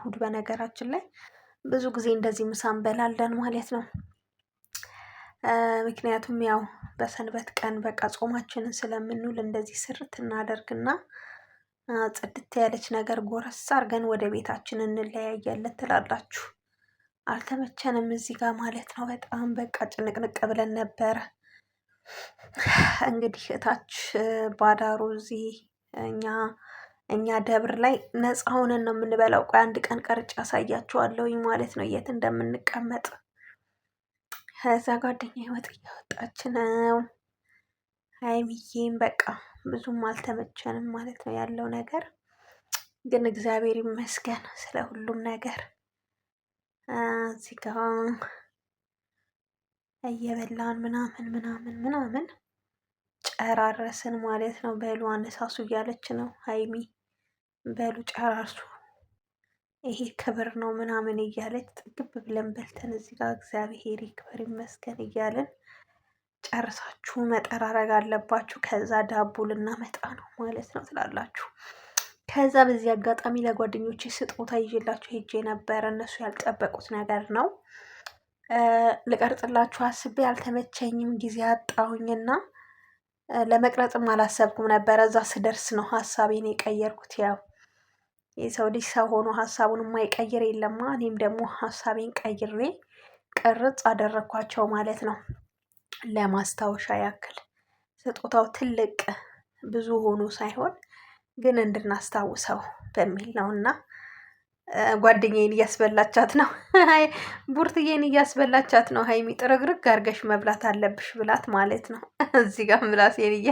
እሁድ በነገራችን ላይ ብዙ ጊዜ እንደዚህ ምሳ እንበላለን ማለት ነው። ምክንያቱም ያው በሰንበት ቀን በቃ ጾማችንን ስለምንውል እንደዚህ ስርት እናደርግና ጽድት ያለች ነገር ጎረስ አድርገን ወደ ቤታችን እንለያያለን ትላላችሁ። አልተመቸንም እዚህ ጋር ማለት ነው። በጣም በቃ ጭንቅንቅ ብለን ነበረ። እንግዲህ እታች ባዳሩ እዚህ እኛ ደብር ላይ ነፃ ሆነን ነው የምንበላው። ቆይ አንድ ቀን ቀርጬ አሳያችኋለሁኝ ማለት ነው የት እንደምንቀመጥ። ከዛ ጓደኛዬ ወጥ እያወጣች ነው። ሀይሚዬም በቃ ብዙም አልተመቸንም ማለት ነው ያለው ነገር። ግን እግዚአብሔር ይመስገን ስለ ሁሉም ነገር። እዚህ ጋ እየበላን ምናምን ምናምን ምናምን ጨራረስን ማለት ነው። በሉ አነሳሱ እያለች ነው ሀይሚ። በሉ ጨራርሱ፣ ይሄ ክብር ነው ምናምን እያለች ጥግብ ብለን በልተን እዚህ ጋር እግዚአብሔር ይክበር ይመስገን እያለን ጨርሳችሁ መጠራረግ አለባችሁ። ከዛ ዳቦ ልናመጣ ነው ማለት ነው ትላላችሁ። ከዛ በዚህ አጋጣሚ ለጓደኞቼ ስጦታ ይዤላችሁ ሄጄ ነበረ። እነሱ ያልጠበቁት ነገር ነው። ልቀርጽላችሁ አስቤ አልተመቸኝም፣ ጊዜ አጣሁኝና ለመቅረጽም አላሰብኩም ነበረ። እዛ ስደርስ ነው ሀሳቤን የቀየርኩት። ያው የሰው ልጅ ሰው ሆኖ ሀሳቡን የማይቀይር የለማ። እኔም ደግሞ ሀሳቤን ቀይሬ ቅርጽ አደረግኳቸው ማለት ነው። ለማስታወሻ ያክል ስጦታው ትልቅ ብዙ ሆኖ ሳይሆን ግን እንድናስታውሰው በሚል ነው። እና ጓደኛዬን እያስበላቻት ነው፣ ቡርትዬን እያስበላቻት ነው። ሀይሚ ጥርግርግ አድርገሽ መብላት አለብሽ ብላት ማለት ነው። እዚህ ጋር ምላሴን እያ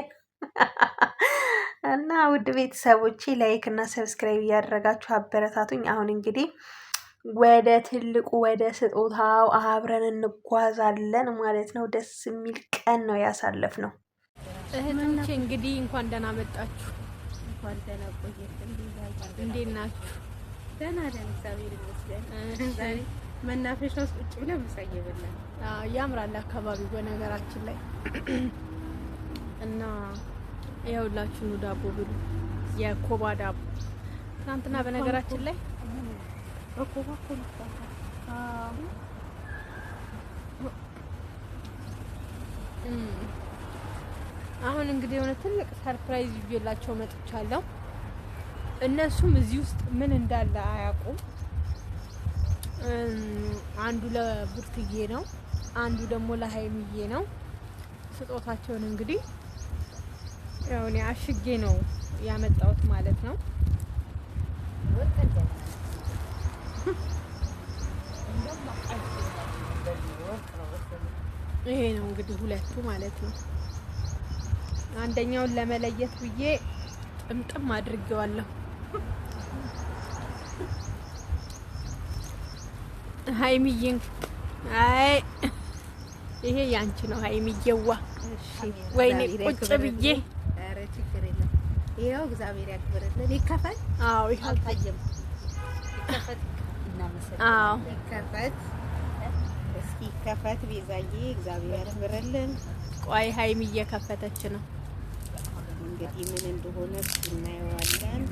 እና ውድ ቤተሰቦቼ like እና subscribe እያደረጋችሁ አበረታቱኝ። አሁን እንግዲህ ወደ ትልቁ ወደ ስጦታው አብረን እንጓዛለን ማለት ነው። ደስ የሚል ቀን ነው ያሳለፍነው። እህቶቼ እንግዲህ እንኳን ደህና መጣችሁ። እንኳን ደህና ቆየን። እንዴት ናችሁ? ደህና ነን፣ እግዚአብሔር ይመስገን። ዛሬ መናፈሻ ውስጥ ቁጭ ብለን ምሳ እየበላን ያምራል አካባቢው በነገራችን ላይ እና ይኸውላችሁ ኑ ዳቦ ብሉ፣ የኮባ ዳቦ ትናንትና በነገራችን ላይ በኮባ እኮ ነው። አሁን እንግዲህ የሆነ ትልቅ surprise ይዤላቸው መጥቻለሁ። እነሱም እዚህ ውስጥ ምን እንዳለ አያውቁም። አንዱ ለቡርትዬ ነው፣ አንዱ ደግሞ ለሀይሚዬ ነው። ስጦታቸውን እንግዲህ ያው እኔ አሽጌ ነው ያመጣሁት ማለት ነው። ይሄ ነው እንግዲህ ሁለቱ ማለት ነው። አንደኛውን ለመለየት ብዬ ጥምጥም አድርጌዋለሁ። ሀይሚዬን አይ ይሄ ያንቺ ነው ሀይሚዬዋ። ወይኔ ቁጭ ብዬ ኧረ ችግር የለም። ይኸው እግዚአብሔር ያክብርልን። ይከፈል። አዎ ይኸው አልታየም። ይከፈት። አዎ ይከፈት። እስኪ ይከፈት። ቤዛዬ እግዚአብሔር ያክብርልን። ቆይ ሀይሚ እየከፈተች ነው። እንግዲህ ምን እንደሆነ እስኪ እናየዋለን።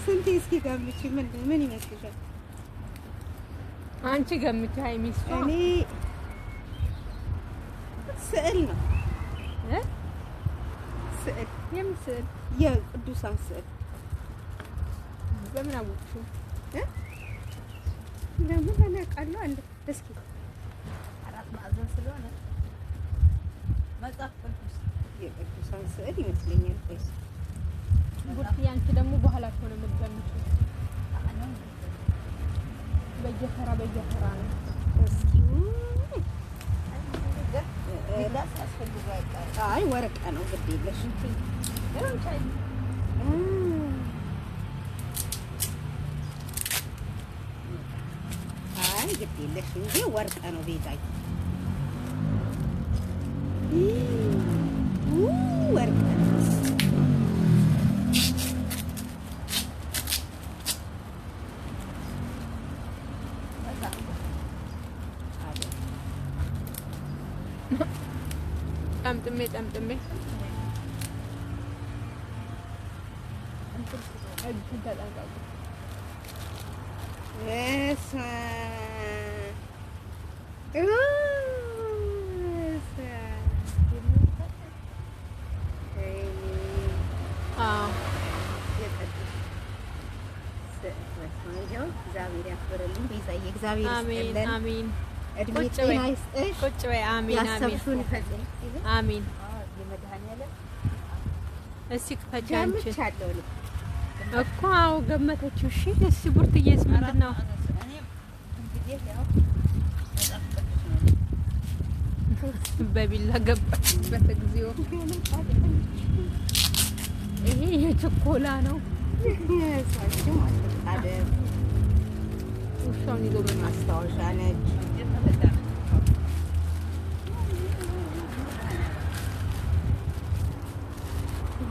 ስንቴ እስኪ ገምቺ። ምን ምን ይመስልሻል? አንቺ ገምቺ ሀይሚ። እሷ እኔ ስዕል ነው እ ስዕል የምን ስዕል? የቅዱሳን ስዕል። በምን አወቅሽው? ለምን እኔ አውቃለሁ። አንድ እስኪ አራት ማዕዘን ስለሆነ መጽሐፍ ቅዱስ የቅዱሳን ስዕል ይመስለኛል። ወይስ ቡርትዬ አንቺ ደግሞ በኋላ ከሆነ የምትገምቺው በየተራ በየተራ ነው። እስኪ አይ ወርቅ ነው፣ ግድ የለሽ። አይ ግድ የለሽ እንጂ ወርቅ ነው ቤዛዬ፣ ወርቅ ነው። ጠምጥሜ ጠምጥሜ እጅን ተጠንቀቁ። በስመ አብ። አዎ ይኸው እግዚአብሔር ያክብርልኝ ቤዛዬ፣ እግዚአብሔር አሜን ይስጥልን፣ አሜን። እድሜ ቁጭ በይ ጤና ይስጥሽ፣ ቁጭ በይ። አሜን አሜን ያሰብሽውን ይፈጽም። አሜን። እስቲ ክፈቺ አንቺ ገምቻለሁ እኔ። እኮ አዎ ገመተችው። እሺ እስቲ ቡርትዬስ ምንድን ነው? በቢላ ገባችበት። እግዚኦ! ይሄ የችኮላ ነው። እሷችም አትጣደም፣ ውሻውን ይዞ መጣ። ማስታወሻ ነች።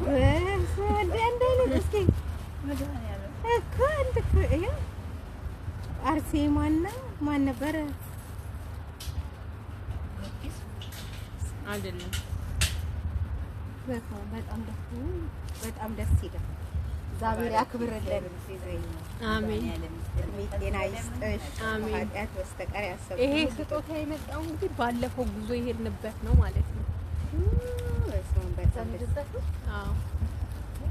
በስመ አብ አንድ አይነት እስኪ እኮ አንድ እኮ ይኸው አርሴማና ማን ነበረ? አይደለም በጣም ደስ በጣም ደስ ይላል። እግዚአብሔር ያክብርልን። አሜን። እድሜ ጤና ይስጥሽ። አሜን። ኃጢአት በስተቀር ያሰብኩት ይሄ ስጦታ የመጣው እንግዲህ ባለፈው ጉዞ የሄድንበት ነው ማለት ነው። በስመ አብ በጣም ደስ አዎ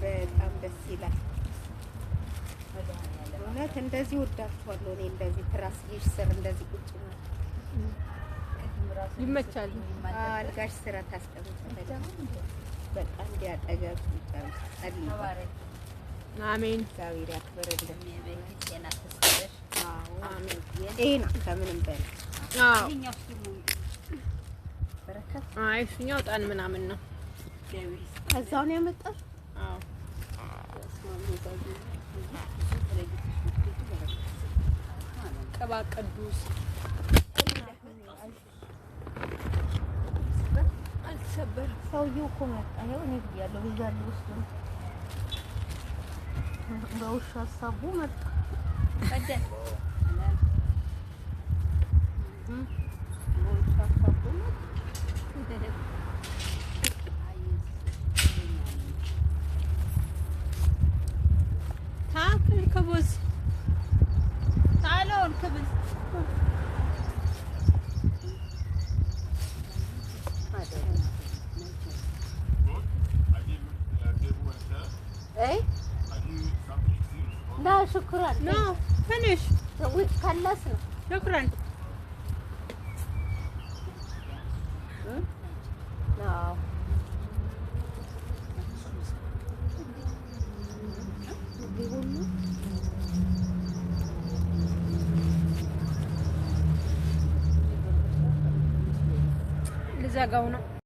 በጣም ደስ ይላል። እውነት እንደዚህ ወዳችኋለሁ። እኔ እንደዚህ ትራስዬሽ ስር እንደዚህ ቁጭ ነው ይመቻሉ። አልጋሽ ስር ታስቀምጫለሽ። በቃ እንዲህ አጠገብ ቁጭ አድርጊ፣ ጸልይ። አሜን እግዚአብሔር ያክብርልን። አዎ አሜን። ጤና ከምንም በላይ አዎ። አይ እሱኛው ዕጣን ምናምን ነው። ከዛው ነው ያመጣሽ። አዎ ቅባ ቅዱስ አልተሰበረም። ሰውዬው እኮ መጣ። ይኸው እኔ ብያለሁ ብያለሁ። ውስጡ በውሻ ሀሳቡ መጣ። በውሻ ሀሳቡ መጣ። ታክል ክቡዝ لا شكرا No finish خلصنا። شكرا. አዎ ልዘጋው ነው።